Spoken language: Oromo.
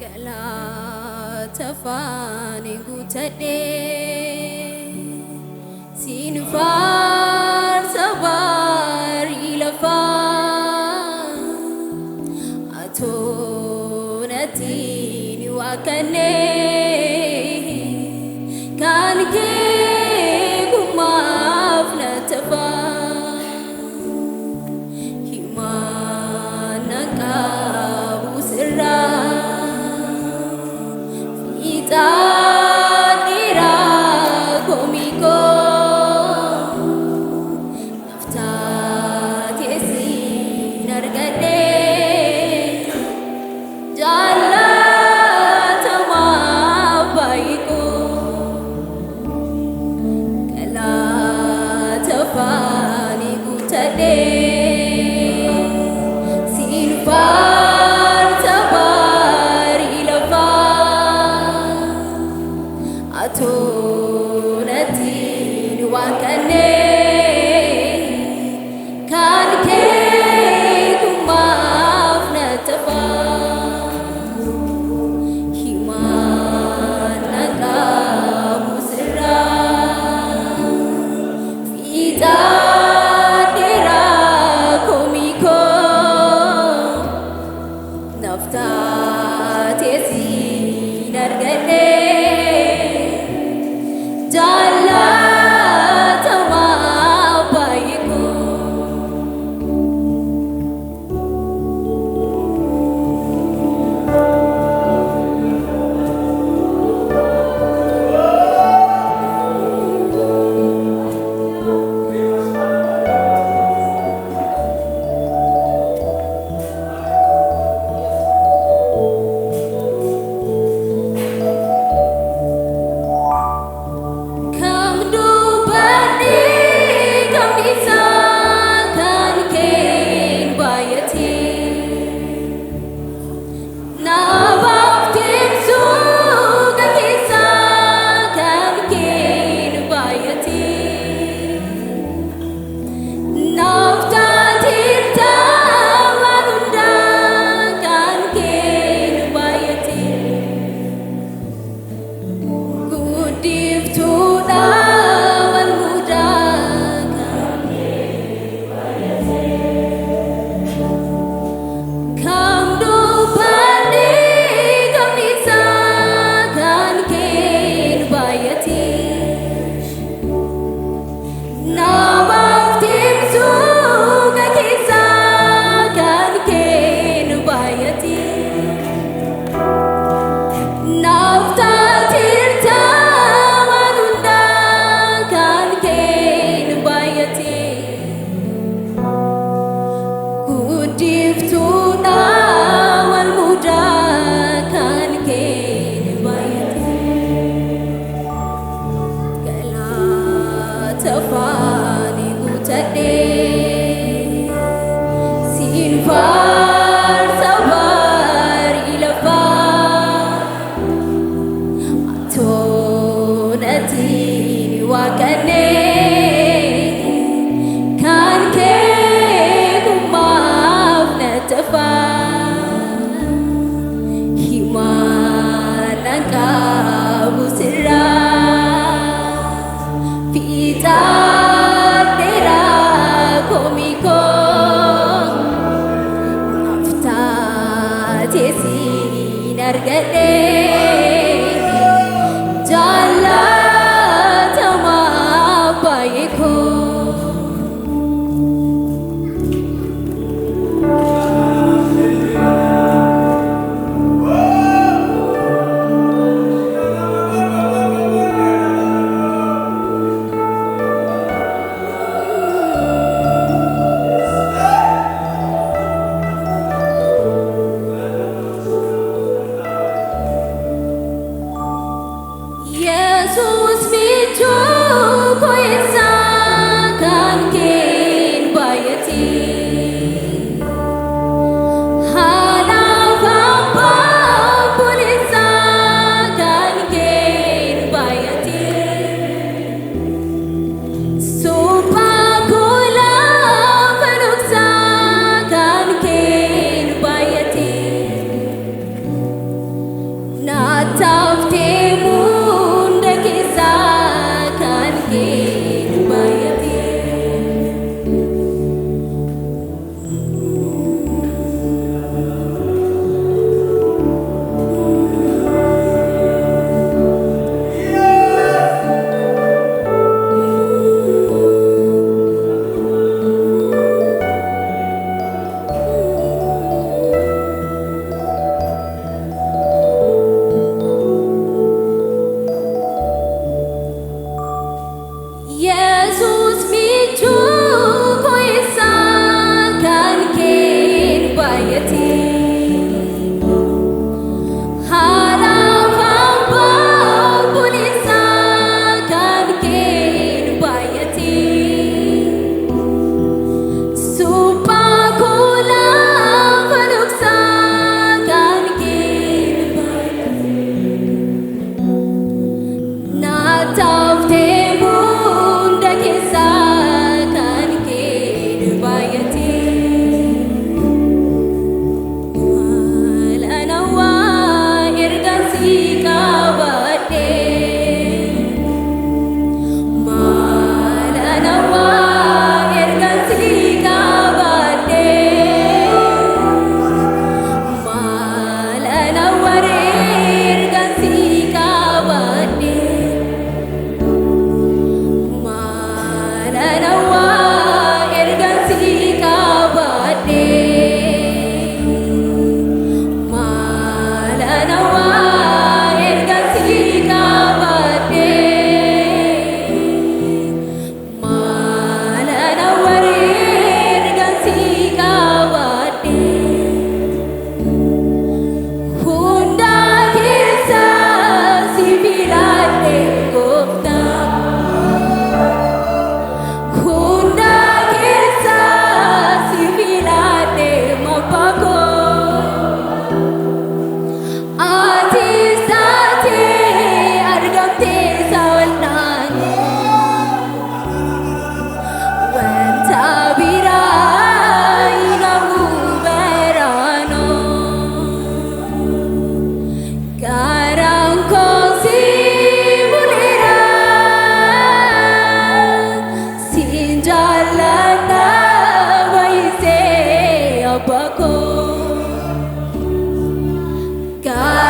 Galata faani guutadhee siin faarsa baarii lafaa atoo natiin waaqannee kan kee gumaaf na tafaa himaana qabu sirraa fiixaan dhiiraa komikoo naftaatee siin argadhee jaalatamaa baay'ee galata faani guutadhee siin faarsa baarii lafaa atoo natiin waaqannee kan kee gumaaf na tafaa himaana qabu sirraa fiixaan dheeraa komikoo naftaatee siin argadhee jaalatamaa baay'ee Kam dubbadhee kam dhiisaa kan keen baay'atee Nabaaf teessoo gateessaa kan keen baay'atee Naaf taateertaa waan hundaa kan keen baay'atee Guddiftuudha wal mudaa kan Kam dubbadhee kam dhiisaa kan keen baay'atee Namaaf teessoo gateessaa kan keen baay'atee Naaf taateertaa waan hundaa kan keen baay'atee Guddiftuudha wal mudaa kan keen baay'atee Galata faani guutadhee siin faarsa baarii lafaa atoo natiin waaqannee kan kee gumaaf na tafaa himaana qabu sirraa fiixaan dheeraa komikoo naftaatee siin argadhee jaalatamaa baay'ee koo. Ka